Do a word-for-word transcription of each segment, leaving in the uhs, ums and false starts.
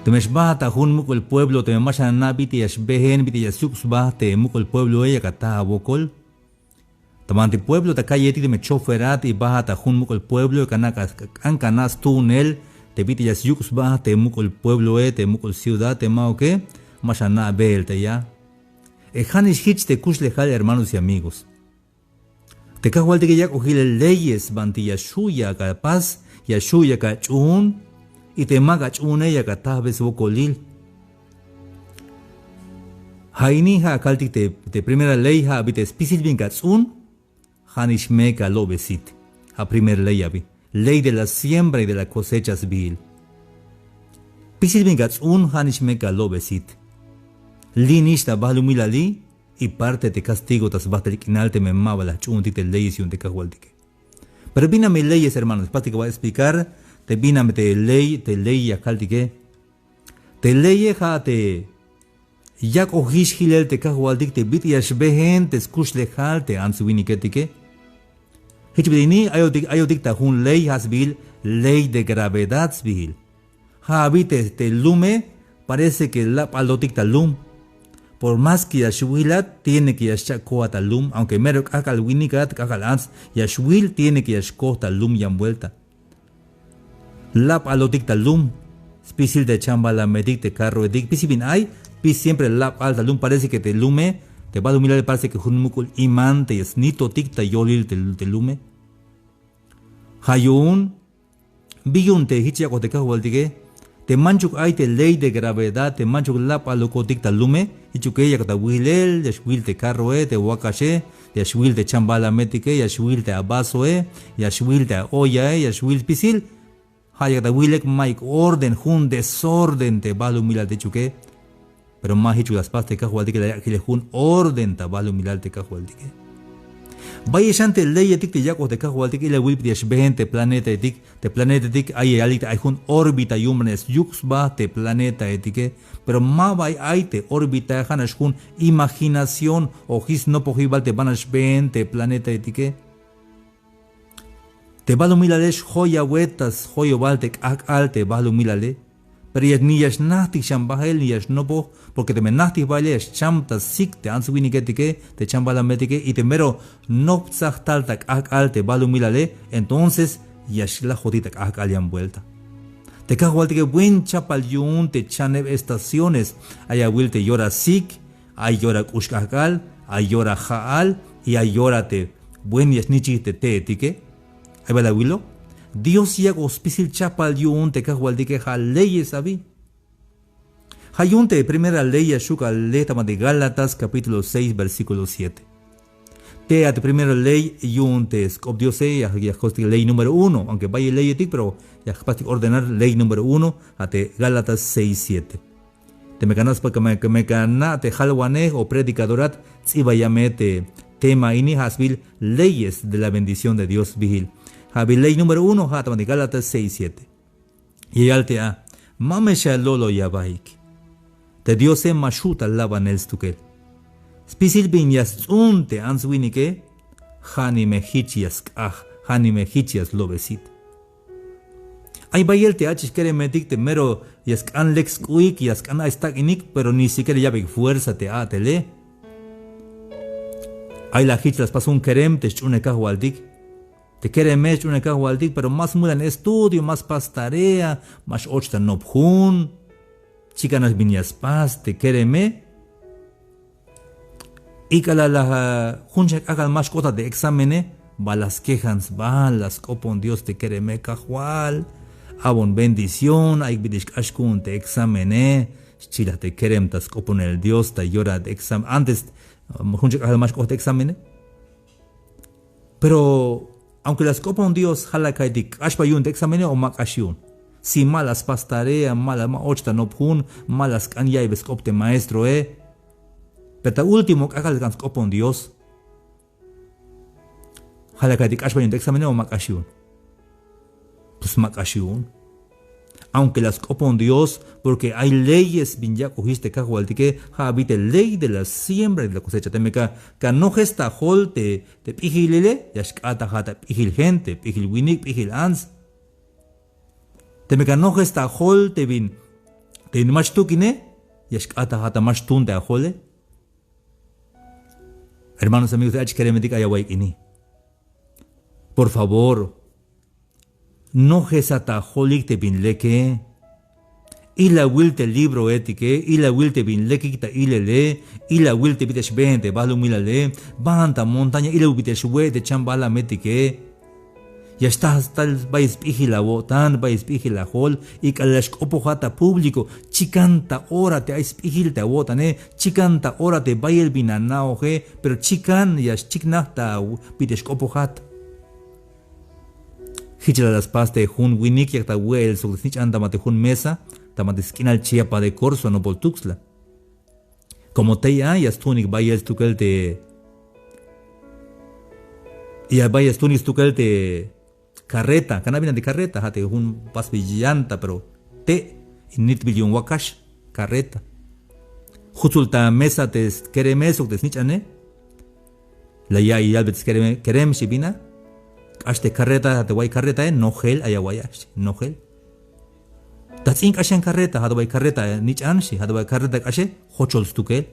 Teme xbaat ta jun muk'ul pueblo, teme ma xana' bit'il ya xbeen, bit'il ya syuk' sba te muk'ul puebloe, yak ata awokol. Ta banti pueblo ta kalletik teme choferat y baat ta jun muk'ul pueblo, yak ana' k'an, k'an ka ana' stuunel te bit'il ya syuk' sba te muk'ul puebloe, te muk'ul ciudad, te ma'uke, ma xana' beel te ya. E ja'nix jich te kuxlejal, hermanos y amigos. Te Kajwaltike yak'ojile leyes banti ya xju' yak apas, ya xju' yak ach'uun, y te mak ach'uune yak atajbe swokolil. Ja' ini ja' kaltik te, te primera ley, ja' abi te spisil bin ka ts'un, ja'nix me ka lo'be sit. Ja' primer ley abi. Ley de la siembra y de la cosecha sbiil. Spisil bin ka ts'un, ja'nix me ka lo'be sit. Li'nix ta balumilali, y parte te castigo ta sbajtel k'inal teme ma ba la jch'uuntik te leyes yu'un te Kajwaltike. Pero bin a me leyes, hermanos, pastik ba explicar te bin a me te ley, te ley ya kaltike. Te leye ja' te yak'ojix jilel te Kajwaltik te bit'il ya xbeen te skuxlejal te ants winiketike. Jich bit'il ini ayotik, ayotik ta jun ley, ja' sbiil ley de gravedad sbiil. Ja' abi te, te lume parece que lap'alotik ta lum. Por más que ya xwilat, tiene que ya xcha'koat ta lum, aunque mero k'ajk'al winikat, k'ajk'al ants, ya xwil, tiene que ya xkoj ta lum yan vuelta. Lap'alotik ta lum. Spisil te chambalametik, te carroetik, spisil bin ay, spisil siempre lap'al ta lum, parece que te lume, te balumilale parece que jun muk'ul imán te ya snitotik ta yolil te, te lume. Ja' yu'un, bi yu'un te jich yak'oj te Kajwaltike, te manchuk ay te ley de gravedad, te manchuk lap'alokotik ta lume, jichuke yakot awilel, ya xwil te carroe, te wakaxe, ya xwil te chambalametike, ya xwil te avasoe, ya xwil te aollae, ya xwil spisil. Ja' yakot awilel mayuk orden, jun desorden te balumilal te jichuke. Pero ma jichuk la spas te Kajwaltike, la yak' jilel jun orden ta balumilal te Kajwaltike. Bayel xan te leyetik te yak'oj te Kajwaltike, ilawil bit'il ya xbeen te planetaetik, te planetaetik ay ya yalik te ay jun órbita yu'un banti ya syuk' sba te planetaetike. Pero ma bay ay te órbitae, ja'nax jun imaginación o jich snopojibal te banti ya xbeen te planetaetike. Te balumilale xjoyawet ta sjoyobal te k'ajk'al te balumilale. Pero ya, ni ya xnajtik xan bael, ni ya xnopoj, porque teme najtik baele ya xcham ta sik te ants winiketike, te chambalametike, y te mero noptsaj tal ta k'ajk'al te balumilale, entonces ya xlajotik ta k'ajk'al yan vuelta. Te Kajwaltike buen chapal yu'un te chaneb estaciones, ay awil te yora sik, ay yora k'ux k'ajk'al, ay yora ja'al, y ay yora te buen ya xnichij te te'etike. Ay bal awilo, Dios yak'oj spisil chapal yu'un te Kajwaltike, ja' leyes abi. Ja' yu'un te primera ley ya xju' ka le ta banti Gálatas capítulo seis, versículo siete. Te a te primera ley yu'un te sk'op Diose, ya, ya jpastik ley número uno, aunque bayel leyetik, pero ya jpastik ordenar ley número uno, a te Gálatas seis siete. Teme ka na' spa, teme, teme ka na' te jalwanej o predicadorat, ts'ibaya me te tema ini, ja' sbiil leyes de la bendición de Dios sbiil. Ja' abi ley número uno, ja' ta banti Gálatas seis siete. Ya yal te a, ma me xalo'loy abaik. Te Diose ma xju' ta labanel stukel. Spisil bin ya sts'un te ants winike, ja'nix me jich ya sk'aj, ja'nix me jich ya slo'be sit. Ay bayel te ach'ix keremetik te mero ya sk'an lek sk'u'ik, ya sk'an ay stak'inik, pero ni siquiera ya'beik fuerza te a'tele. Ay la jich la spas jun kerem te sch'uunel Kajwaltik. Te kereme sch'uunel Kajwaltik, pero ma smulan estudio, ma spas tarea, ma x-och ta nop jun. Chikanax bin ya spas te kereme. Y k'alal la jun xan k'ajk'al ma xk'ot ta te exámene, bal la skejan sba, la sk'opon Dios te kereme: Kajwal, a'bon bendición, ayuk bit'il xk'ax ku'un te exámene, xchi la te kerem ta sk'oponel Dios ta yora te exámen. Antes jun xan k'ajk'al ma xk'ot te exámene. Pero aunque la sk'opon Dios, ja' la ka'ytik, k'ax ba yu'un te exámene o ma k'ax yu'un. Si ma la spas tarea, ma la, ma och ta nop jun, ma la sk'an ya'iybe sk'op te maestroe. Pero ta último k'ajk'al la sk'opon Dios. Ja' la ka'ytik, k'ax ba yu'un te exámene o ma k'ax yu'un. Pues ma k'ax yu'un. Aunque la sk'opon Dios, porque ay leyes bin yak'ojix te Kajwaltike, ja' abi te ley de la siembra y de la cosecha. Teme ka, ka nojes ta jol te, te p'ijilile, ya xk'atajat ta p'ijil gente, p'ijil winik, p'ijil ants. Teme ka nojes ta jol te bin Te bin ma xtukine, ya xk'atajat ta ma xtun te ajole. Hermanos, amigos, te ach'ix keremetik ay awa'iy ini. Por favor, nojesat ta ajolik te bin leke. Ilawil te libroetike, ilawil te bin lekik ta ilele, ilawil te bit'il ya xbeen te balumilale, baan ta montaña, ilawil bit'il ya xwe' te chambalametike. Ya xtal bayel sp'ijil awo'tan, bayel sp'ijil ajol, y k'alal ya xk'opojat ta público, chikan ta ora te ay sp'ijil te awo'tane, chikan ta ora te bayel bin ana'oje, pero chikan ya xchiknaj ta bit'il ya xk'opojat. Jich la la spas te jun winik yak ta we'el sok te snich'an ta ma te jun mesa, ta ma te sk'inal Chiapa de Corzo, Nopol Tuxtla. Como tey a ya stuunik bayel stukel te, ya bayel stuunik stukel te carreta, kana' bin a te carreta, ja' te jun pasbil llanta, pero te' nitbil yu'un wakax carreta. Jutsul ta mesa te kereme sok te snich'ane. La ya'iy yalbe te kereme, kerem, xchi, bin a. K'ax te carreta, ja' te way carretae, nojel ay awa'iy a, xchi, nojel. Ta ts'in k'ax yan carreta, ja' te way carreta nich'an, xchi, ja' te way carreta k'axe, jochol stukel.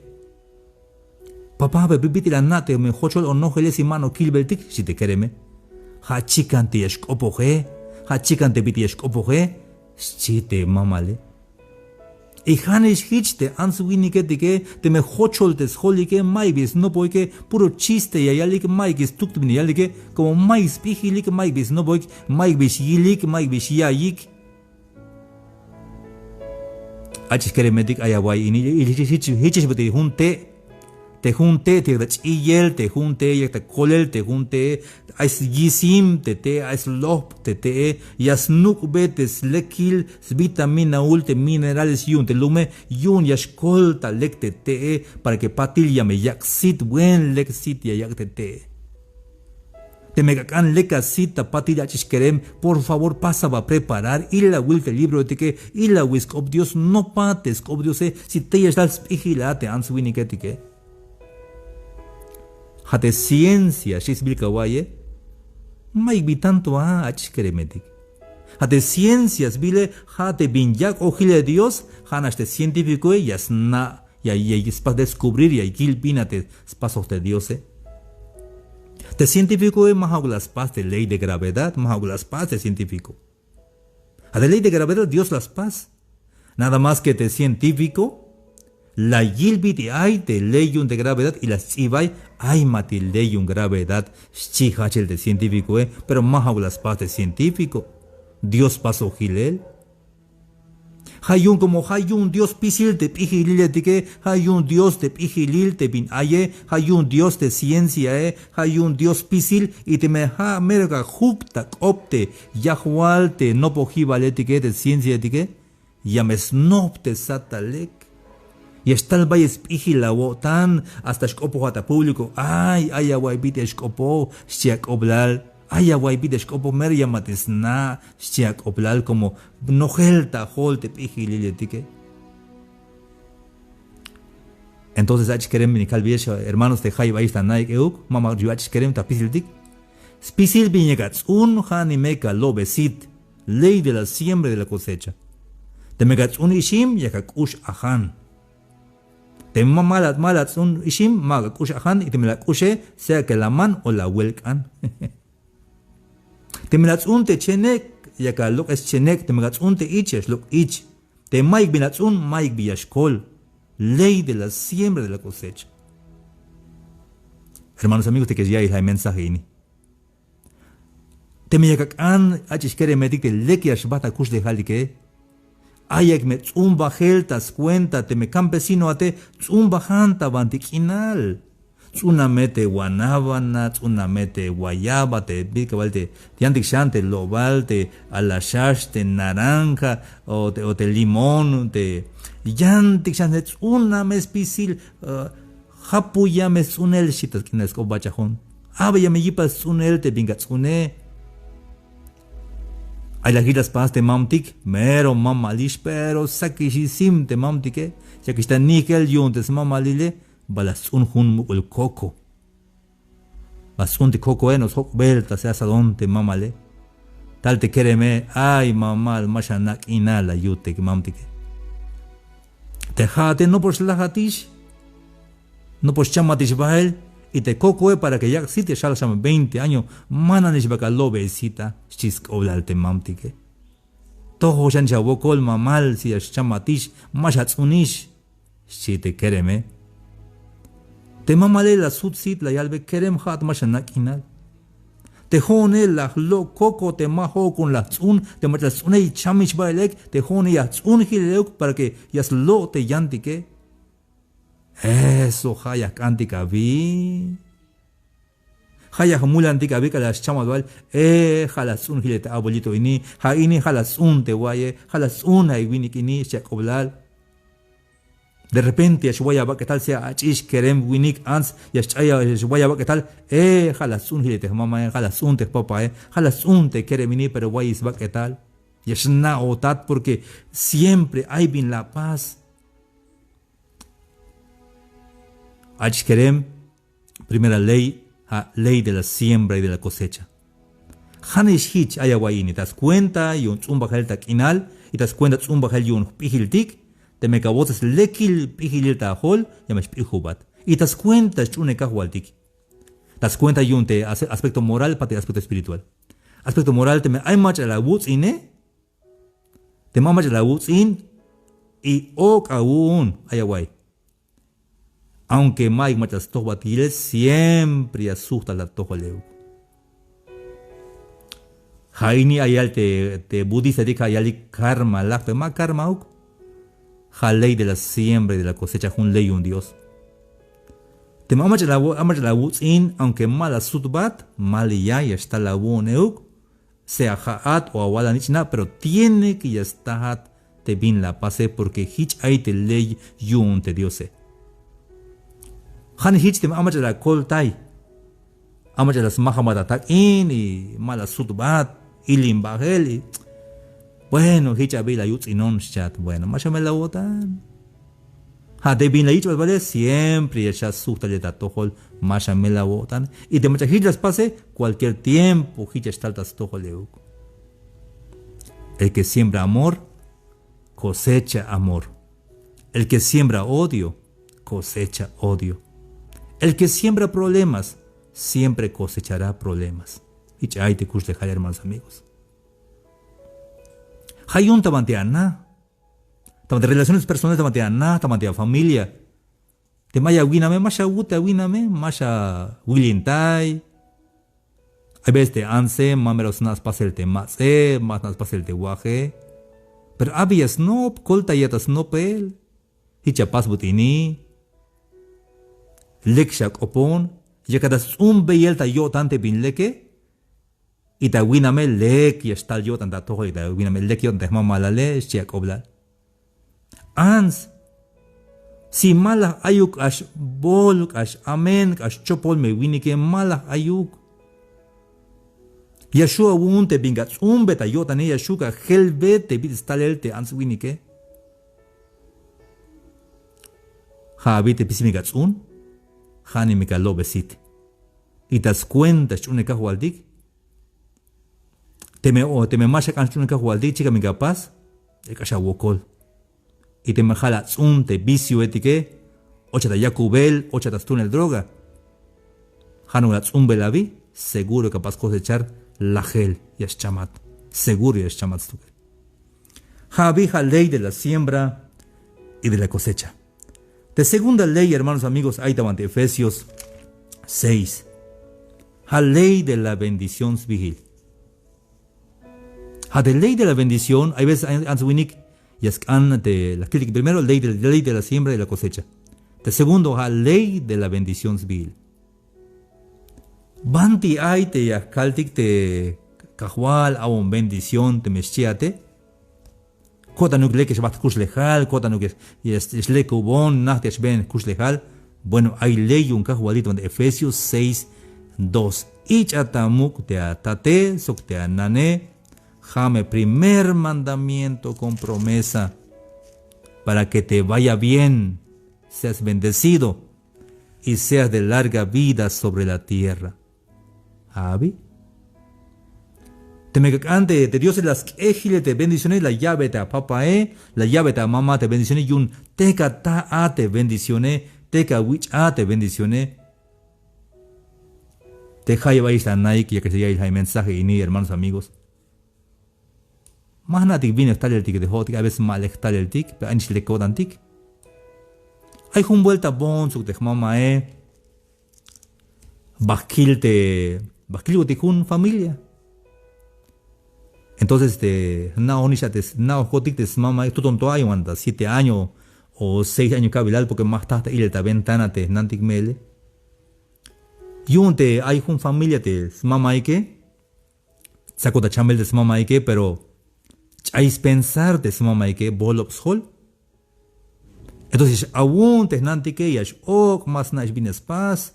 Papá, pero bit'il ana' teme jochol o nojele si ma'no kilbeltik, xchi te kereme. Ja' chikan te ya xk'opoje, ja' chikan te bit'il ya xk'opoje, xchi te mamale. Y ja'nix jich te ants winiketike, teme jochol te sjolike, mayuk bi snopoike, puro chiste ya yalik, mayuk bi stuk te bin ya yalike, como mayuk sp'ijilik, mayuk bi snopoik, mayuk bi xyilik, mayuk bi xya'iyik. Ach'ix keremetik ay awa'iy ini, y jich, jich, jich, jich bit'il jun te'. Te jun te' te yak ta ch'iyel, te jun te' yak ta kolel, te jun te' ay syisim, te te' ay slojp, te te' ya snuk'be te slekil svitaminaul, te minerales yu'un te lume, yu'un ya xkol ta lek te te', para que patil ya me yak' sit, buen lek sit ya yak' te te'. Teme k'ak'an lek a sit ta patil ach'ix kerem, por favor pasa a preparar, ilawil te libroetike, ilawil sk'op Dios, nopa te sk'op Diose, si tey ya xtal sp'ijil a te ants winiketike. Ja' te ciencia, xchi sbil ka awa'iye. Mayuk bi tanto a, ach'ix keremetik. Ja' te ciencia sbile, ja' te bin yak'ojile Dios, ja' nax te científicoe ya sna', ya, ya spas descubrir, ya yil bin a te spasoj te Diose. Te científicoe ma ja'uk la spas te ley de gravedad, ma ja'uk la spas te científico. Ja' te ley de gravedad Dios la spas. Nada más que te científico la yil bit'il ay te ley yu'un te gravedad y la sts'ibay, ay ma te ley yu'un gravedad, xchi jajchel te científicoe, pero ma ja'uk la spas te científico. Dios spasojilel. Ja' yu'un como ja' yu'un Dios spisil te p'ijililetike, ja' yu'un Dios te p'ijilil te bin aye, ja' yu'un Dios te cienciae, ja' yu'un Dios spisil, y teme ja' mero ka juk ta k'op te yajwal te nopojibaletike, te cienciaetike, ya me snojp te sat ta lek. Ya xtal bayel sp'ijil awo'tan, hasta xk'opojat ta público, ay, ay awa'iy bit'il xk'opoj, xchi ak'oblal, ay awa'iy bit'il xk'opoj, mero ya ma te sna', xchi ak'oblal, como nojel ta jol te p'ijililetike. Entonces ach'ix kerem bin kalbeyex, hermanos, te jayeb ayex ta na'ik euk, ma ma yu'un ach'ix kerem ta spisiltik. Spisil bin yak ats'un, ja'nix me ka lo'be sit. Ley de la siembra y de la cosecha. Teme ka ts'un ixim, yak ak'ux ajan. Teme ma, ma la, ma la ts'un ixim, ma ak'ux ajan, y teme la k'uxe, sea que la man o la welk'an. Teme la ts'un te chenek, yak alok'es chenek, teme ka ts'un te ich, ya xlok' ich. Te mayuk bin la ts'un, mayuk bin ya xkol. Ley de la siembra, de la cosecha. Hermanos, amigos, te que ya el mensaje ini. Teme yak ak'an ach'ix keremetik te lek ya xbajt akuxlejalike. Ay yak me ts'unbajel ta scuenta, teme campesinoate, ts'unbajan ta banti k'inal. Ts'una me te guanábana, ts'una me te guayaba, te bit'il k'abal te yantik xan, te lo'bal, te alaxax, te naranja, o te, o te limón, te yantik xan, te ts'una me spisil, japuya me sts'unel, xchi ta sk'inal sk'op bachajon. Abeya me yipal sts'unel te bin ka ts'une. Ay la jich la spas te mamtik, mero mamalix, pero sakix sim te mamtike. Yakix ta nijel yu'un te smamalile, bal la sts'un jun muk'ul coco. Bal sts'un te cocoe, no sjok'bel ta se asadón te mamale. Tal te kereme, ay mamal, ma xana' k'inal, la yut te mamtike. Te ja'ate nopox lajatix, nopox chamatix bael, y te kokoe para que yak' sit ya xal xan veinte año, ma nanix bak'a lo'be sit a, xchi sk'oblal te mamtike. Tojo xanix awokol mamal, si ya xchamatix, ma xats'unix, xchi te kereme. Te mamale la sut sit, la yalbe: Kerem, ja'at ma xana' k'inal. Te jo'one la jlo' koko te ma jo'okon la jts'un, te mach'a la sts'une y chamix bael ek, te jo'one ya jts'un jilel euk para que ya slo' te yantike. Eso ja' ya jk'antik abi. Ja' ya jmulantik abi k'alal ya xchamat bael, e, ja' la sts'un jilel te abuelito ini, ja' ini ja' la sts'un te wa'ye, ja' la sts'un a winik ini, xchi ak'oblal. De repente ya xway abak'etal, sea ach'ix, kerem, winik, ants, ya xch'ay a, ya xway abak'etal, e, ja' la sts'un jilel te jmamae, ja' la sts'un te jpapae, ja' la sts'un te kerem ini, pero wayix sbak'etal. Ya xna'otat porque siempre ay bin la pas. Ach'ix kerem, primera ley, ja' ley de la siembra y de la cosecha. Ja'nix jich ay awa'iy ini, ta skuenta yu'un ts'umbajel ta k'inal, y ta skuenta ts'umbajel yu'un jp'ijiltik, teme ka wotzes lekil p'ijilil ta ajol, ya me xp'ijubat. Y ta skuenta sch'uunel kajwaltik. Ta skuenta yu'un te as-, aspecto moral, pa te aspecto espiritual. Aspecto moral, teme ay mach'a la awuts'ine, teme ay mach'a la awuts'in, y ok' awu'un, ay awa'iy. Aunque ma'yuk mach'a la stojbat yilel, siempre ya sujtal ta atojol euk. Ja' ini ay yal te, te budistatik, ja' yalik karma laj, pero ma karmauk. Ja' ley de la siembra y de la cosecha, jun ley yu'un Dios. Teme ay mach'a la awu-, ay mach'a la awuts'in, aunque ma la sutbat, maliya, ya xtal awu'un euk. Sea ja'at o awal anich'na, pero tiene que ya stajat te bin la pase, porque jich ay te ley yu'un te Diose. Ja'nix jich teme ay mach'a la akoltay, ay mach'a la asmajamat atak'in y ma la asutbat, ilinbajel y, bueno, jich abi la yuts'inon, xchat. Bueno, ma xamel awo'tan. Ja' te bin la yich'bat bale, siempre ya xasujt tal ta atojol, ma xamel awo'tan. Y te mach'a jich la spase, cualquier tiempo jich ya xtal ta stojol euk. El que siembra amor, cosecha amor. El que siembra odio, cosecha odio. El que siembra problemas, siempre cosechará problemas. Jich ay te kuxlejal, hermanos, amigos. Ja' yu'un ta banti ana, ta banti relaciones personales, ta banti ana, ta banti afamilia. Teme ay awiname, ma xawut te awiname, ma xawilintay. Hay veces te antse ma mero sna' spasel te mats'e, ma sna' spasel te waje. Pero abi ya snop, koltayat ta snopel. Jich ya pasbut ini. Lek xak'opon, yakat ta sts'umbeyel ta yo'tan te bin leke. Y ta awiname lek ya xtal yo'tan ta atojol, y ta awiname lek yo'tan te jmamalale, xchi ak'oblal. Ants, si ma laj ayuk k'ax bol, k'ax amen, k'ax chopol me winike, ma laj ayuk. Ya xju' awu'un te bin ka ts'umbe ta yo'tane, ya xju' ka jelbe te bit'il stalel te ants winike. Ja' abi te spisil me ka ts'un, ja'nix me ka lo'be sit. Y ta skuenta sch'uunel kajwaltik, teme, o teme ma xak'an sch'uunel kajwaltik, chikan bin ka pas, e k'ax awokol. Y teme ja' la ats'un te vicioetike, ochat ta yakubel, ochat ta stuunel droga. Ja'nuk la ats'umbel abi, seguro ka pas cosechar lajel, ya xchamat. Seguro ya xchamat stukel. Ja' abi ja' ley de la siembra y de la cosecha. Te segunda ley, hermanos, amigos, ay ta banti Efesios seis. Ja' ley de la bendición sbiil. Ja' te ley de la bendición, hay veces ay ants winik ya sk'an te la kiltik primero, ley de, ley de la siembra y la cosecha. Te segundo, ja' ley de la bendición sbiil. Banti ay te ya kaltik te Kajwal, a'bon bendición teme xchiate. Ko'tanuk lek ya xbajt jkuxlejal, ko'tanuk ya, ya, ya xlekubon, najt ya xbeen jkuxlejal. Bueno, ay ley yu'un Kajwaltik ta banti Efesios seis dos. Ich'a ta muk' te atate sok te anane, ja' me primer mandamiento con promesa, para que te vaya bien, seas bendecido y seas de larga vida sobre la tierra. Abi. Teme ka k'an te, te Diose la sk'ejile te bendicione, la yabe te apapae, la yabe te amama te bendicione, yu'un teka ta a te bendicione, teka wich' a te bendicione. Te jayeb ayex ta naik, ya que se yail jay mensaje ini, hermanos, amigos. Ma jna'tik bin jtaleltik te jo'otik, a veces ma lek jtaleltik, pero ay nix lek ko'tantik. Ay jun vuelta boon sok te jmamae, ba jkil te, ba jkilkotik jun familia. Entonces te jna'oj nix a te, jna'ojkotik te smamae, tuton to ay wan ta siete año o seis año kabilal, porque ma jta ta ilel ta ventana te jnantik me'ele. Yu'un te ay jun familia te smamaike, tsakot ta chamel te smamaike, pero ch'ay spensar te smamaike, bolob sjol. Entonces ya x-awun te jnantike, ya x-ok', ma sna'ix bin ya spas.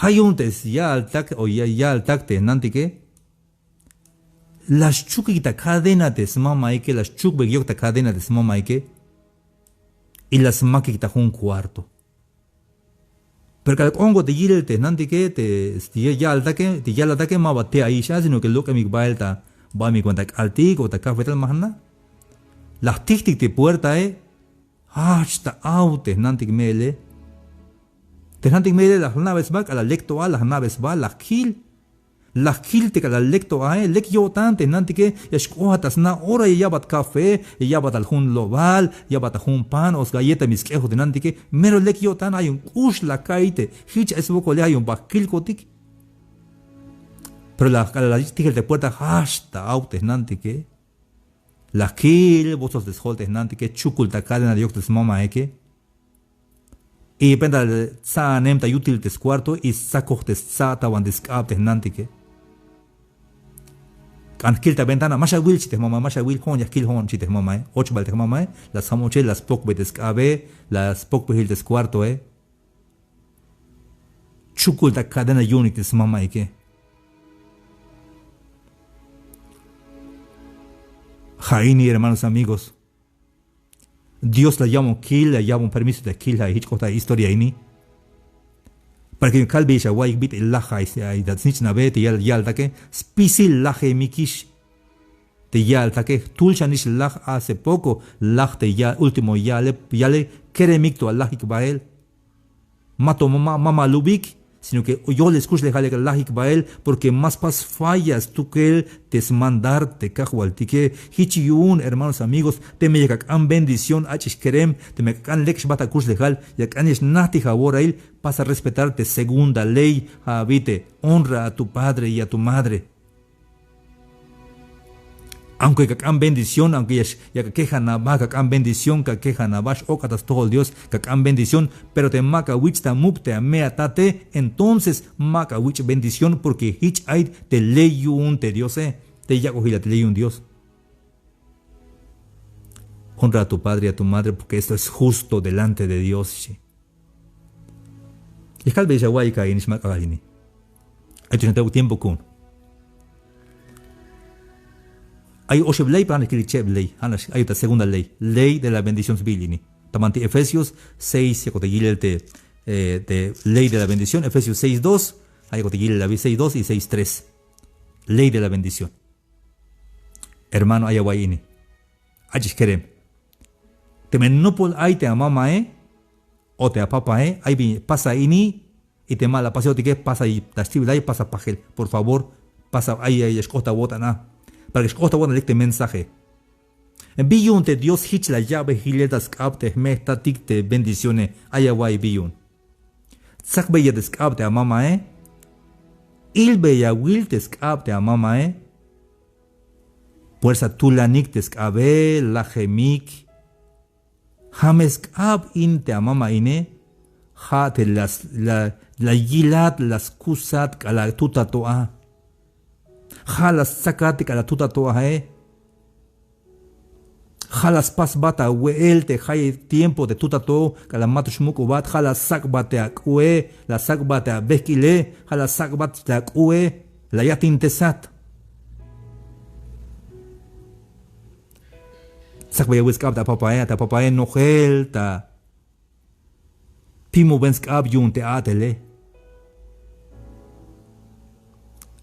Ja' yu'un te ya'altak o ya, ya'altak te jnantike, la xchukik ta cadena te smamaike, la xchukbeyik yok ta cadena te smamaike, y la smakik ta jun cuarto. Pero k'alal k'onk'ot te yilel te jnantike, te, este, ya-, ya'altake, te ya'latake, ma ba te ayix a, sino que lok'emik bael ta, baemik wan ta k'altik o ta cafetal, ma jna'. La jtijtik te puertae, jajch ta aw te jnantik me'ele. Te jnantik me'ele la jna'be sba, k'alal lek to a, la jna'be sba, la jkil. La jkil te k'alal lek to ae, lek yo'tan te jnantike, ya xk'ojat ta sna ora ya ya'bat café, ya ya'bat tal jun lobal, ya ya'bat tal jun pan o sgalleta mi sk'ejoj te jnantike, mero lek yo'tan, ay jun k'ux la ka'iy te jich ay swokole, ay jun ba jkilkotik. Pero la, k'alal la yich' tijel te puerta, jajch ta aw te jnantike. La jkil, botsol te sjol te jnantike, chukul ta cadena te yok te smamaike. Y penta tsa'anem ta yutil te scuarto y stsakoj te stsa' ta banti sk'ab te jnantike. K'an jkil ta ventana, ma xawil, xchi te jmamae, ma xawil, jo'on ya jkil jo'on, xchi te jmamae. Och bal te jmamae, la sjam ochel, la spokbey te sk'abe, la spokbey jil te scuartoe. Chukul ta cadena yu'unik te smamaike. Ja' ini, hermanos, amigos. Dios la ya'bon kil, la ya'bon permiso te kil ja' jich k'ot ta historia ini. Para que kalbeyex awa'iyik bit'il laj ay, ay ta snich'nabe te yal, yaltake, spisil lajemikix. Te yaltake, jtul xanix laj hace poco, laj te ya, último yale, yale, keremik to alajik bael. Ma to ma, ma malubik, sino que yolel skuxlejal yak alajik bael, porque ma spas falla stukel te smandar te Kajwaltike. Jich yu'un, hermanos, amigos, teme yak ak'an bendición, ach'ix kerem, teme yak ak'an lek xbajt akuxlejal, yak ak'an ya xnajtij aworail, pasa respetar te segunda ley, ja' abi te honra a tu padre y a tu madre. Aunque ka k'an bendición, aunque ya, ya ka kejan aba, ka k'an bendición, ka kejan aba, x-ok'at ta stojol Dios, ka k'an bendición, pero te ma ka wich' ta muk' te ame atate, entonces ma ka wich' bendición, porque jich ay te ley yu'un te Diose, te yak'ojil a te ley yu'un Dios. Honra a tu padre y a tu madre, porque esto es justo delante de Dios, xchi. Ya kalbeyex awa'iyik a ini, xmak'abal ini. Ay to xan te tiempo ku'un. Ay oxeb ley, pero ja' nax kil cheb ley. Ja' nax ay ta segunda ley. Ley de la bendición sbiil ini. Ta banti Efesios seis, yak'ot ta yilel te, eh, te ley de la bendición. Efesios seis dos, ay yak'ot ta yilel abi seis dos y seis tres. Ley de la bendición. Hermano, ay awa'iy ini. Ach'ix kerem. Teme nopol ay te amamae o te apapae, ay bin pasa ini, y te ma la apaseotike, pasa ta xti'bilay, pasa pajel. Por favor, pasa, ay, ay, ya xk'ot ta awo'tan a. Para que xk'ot ta awo'tan lek te mensaje. Bi yu'un te Dios jich la ya'be jilel ta sk'ab te jme' jtatik te bendicione, ay awa'iy bi yu'un. Tsakbeya te sk'ab te amamae. Ilbeya awil te sk'ab te amamae. Puersa tulanik te sk'abe, lajemik. Ja' me sk'ab in te amama ine, ja' te la, la, la yilat, la skusat k'alal tuta to a. Ja' la stsakat k'alal tuta to ae. Ja' la spasbat awe'el te jayeb tiempo te tuta to k'alal mato xmuk'ubat, ja' la sak'bat te ak'ue, la sak'bat te abejk'ile, ja' la sak'bat te ak'ue, la yatintesat. Tsakbey awil sk'ab te apapae, te apapae nojel ta pimuben sk'ab yu'un te a'tele.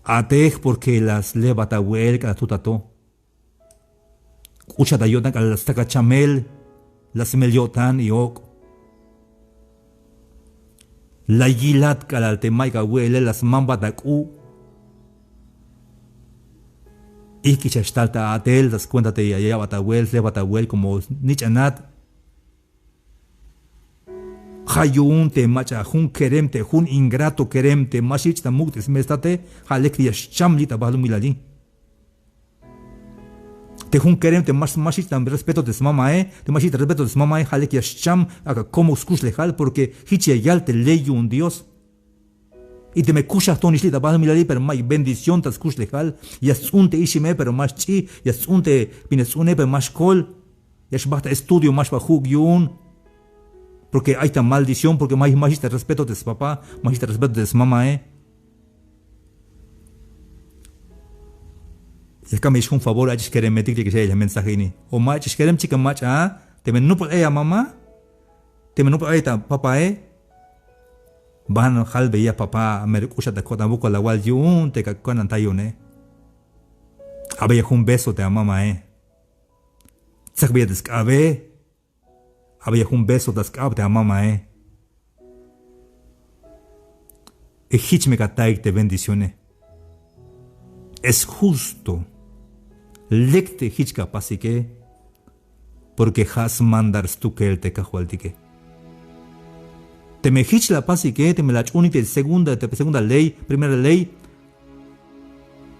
A'tej porque la slejbat awe'el k'alal tut ato. K'uxat ta yo'tan k'alal la stak achamel, la smel yo'tan y ok'. La yilat k'alal te mayuk awe'ele la smambat ak'u'. Ijk'ix ya xtal ta a'tel ta skuenta te ya ya'bat awe'el, slejbat awe'el como snich'anat. Ja' yu'un te mach'a jun kerem te jun ingrato kerem te ma xich' ta muk' te smestate, ja' lek ya xcham li' ta balumilali. Te jun kerem te ma xich' ta respeto te smamae, te ma xich' ta respeto te smamae, ja' lek ya xcham ak'a komok skuxlejal, porque jich ya yal te ley yu'un Dios. Y teme kuxaj tonix li' ta balumilali pero mayuk bendición ta skuxlejal, ya sts'un te ixime pero ma xch'i, ya sts'un te bin ya sts'une pero ma xkol. Ya xbajt ta estudio, ma xba juk' yu'un. Porque ay ta maldición, porque ma xich' ta respeto te spapa, ma xich' ta respeto te smamae. Ya kamix jun favor, ach'ix keremetik te ya ya'el mensaje ini. O mach'ix kerem, chikan mach'a, teme nopol ay amama, teme nopol ay ta papae, ban jalbeya papa, mero k'uxat ta ko'tan wokol awal yu'un te kakanantayone. Abeya jun beso te amamae. Tsakbeya te sk'abe. Abeya jun beso ta sk'ab te amamae. Y jich me kataik te bendicióne. Es justo. Lek te jich kapasike. Porque ja' smandar stukel te kajwaltike. Teme jich la pasike, teme la ch'unik te segunda, te segunda ley, primera ley,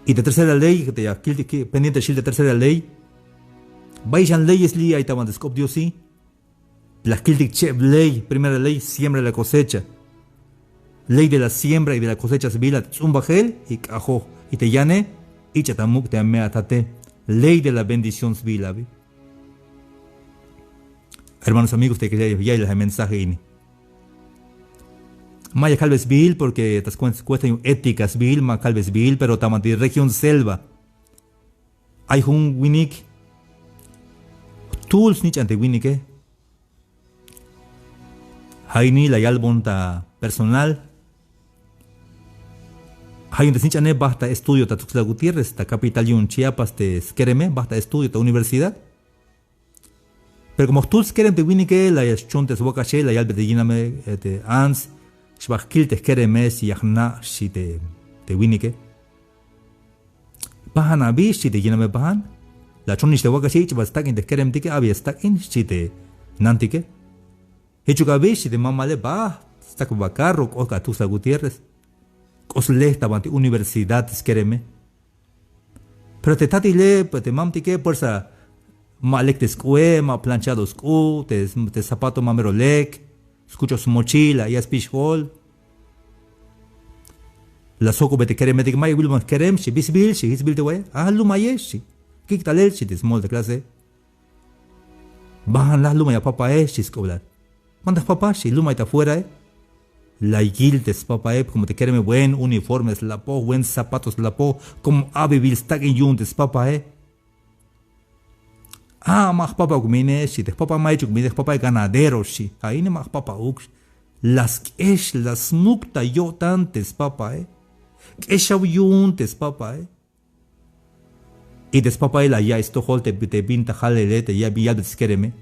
y te tercera ley, te ya kiltik pendiente xil te tercera ley. Bay xan leyes li' ay ta banti sk'op Diosi. La kiltik cheb ley, primera ley, siembra y la cosecha. Ley de la siembra y de la cosecha sbiil a te ts'umbajel y k'ajoj. Y te yane, ich'a ta muk' te ame'atate. Ley de la bendición sbiil abi. Hermanos, amigos, te ya ya'ilal mensaje ini. Ma ya kalbe sbiil porque ta scuesta yu'un ética sbiil, ma kalbe sbiil, pero ta banti región selva. Ay jun winik jtul snich'an te winike. Ja' ini la yalbon ta personal. Ja' yu'un te snich'ane bajt ta estudio ta Tuxtla Gutiérrez, ta capital yu'un Chiapas te skereme, bajt ta estudio ta universidad. Pero como jtul skerem te winike, la ya xchon te swakaxe, la yalbe te yiname, eh, te ants, xba jkil te jkereme, xchi, ya jna', xchi te, te winike. Pajan abi, xchi te yiname pajan. La chonix te wakaxe, ich'ba stak'in te jkeremtike, abi ya stak'in, xchi te nantike. Jichuk abi, xchi te mamale, ba stsakbe ba carro, k'ot ka Tuxtla Gutiérrez. K'ot slej ta banti universidad te skereme. Pero te tatile, pues, te mamtike, fuerza, ma lek te sk'ue, ma planchado sk'u', te, te zapato ma mero lek, skuchoj smochila, ya spixjol. La sjok'obe te keremetik, ma ya awilbon kerem, xchi, bi sbiil, xchi, jich sbiil te wa'iye, a, lum ayex, xchi. Kik' talel, xchi te smol te clase. Bajan la, lum ay apapae, xchi sk'oblal. Banti jpapa, xchi, lum ay ta afuerae. La yil te spapae, como te kereme buen uniformes lapoj, buen zapatos lapoj, como abebil stak'in yu'un te spapae. A, ma jpapauk mine, xchi, te jpapa ma jichuk mine, jpapae ganadero, xchi. A ini ma jpapauk. La sk'ex, la smuk ta yo'tan te spapae. K'exaw yu'un te spapae. Y te spapae la ya'iy stojol te, te bin ta jalele, te ya, bin yalbe te skereme.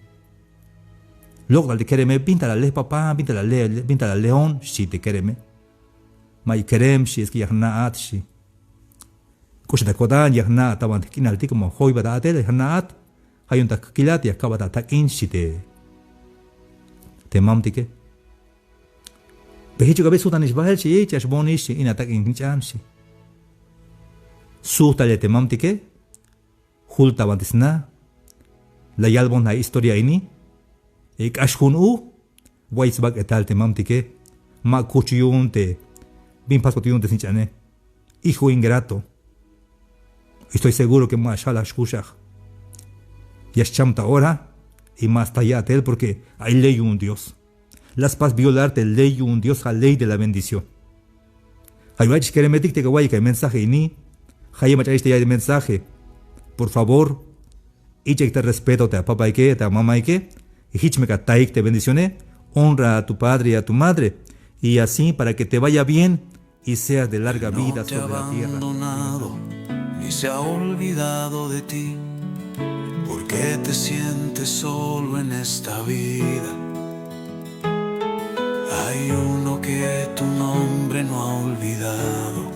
Lok' tal te kereme, bin tal alej papa, bin tal alej, bin tal alejon, xchi te kereme. Ma'yuk kerem, xchi, es que ya jna'at, xchi. K'uxat ta ko'tan, ya jna'at ta banti jk'inaltik, como joybat a'tel, ya jna'at. Ja' yu'un ta jkilat, ya kabat atak'in, xchi te, te mamtike. Pero jichuk abi sujtanix bael, xchi, ya xboonix, xchi, in atak'in snich'an, xchi. Sujt tal ya te mamtike, jul ta banti sna, la yalbon ja' historia ini, y k'ax jun uj, way sbak'etal te mamtike, ma kuch yu'un te, bin paskot yu'un te snich'ane. Hijo ingrato. Estoy seguro que ma xjalaj xkuxaj. Ya xcham ta ora, y ma sta ya'tel porque ay ley yu'un Dios. La spas violar te ley yu'un Dios, ja' ley de la bendición. Ja' yu'un ach'ix keremetik te ya awa'iyik te mensaje ini, ja' yu'un mach'a ayix te ya mensaje. Por favor, ich'ik ta respeto te apapaike, te amamaike, y jich me ka atayik te bendicióne, honra a tu padre y a tu madre, y así para que te vaya bien, y seas de larga vida sobre la tierra. No te ha abandonado ni se ha olvidado de ti. ¿Por qué te sientes solo en esta vida? Hay uno que tu nombre no ha olvidado.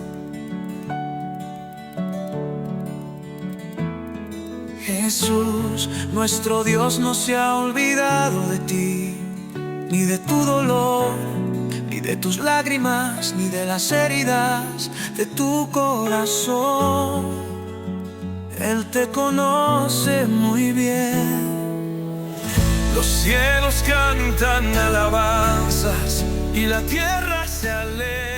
Jesús, nuestro Dios no se ha olvidado de ti, ni de tu dolor, ni de tus lágrimas, ni de las heridas de tu corazón. Él te conoce muy bien. Los cielos cantan alabanzas y la tierra se alegra.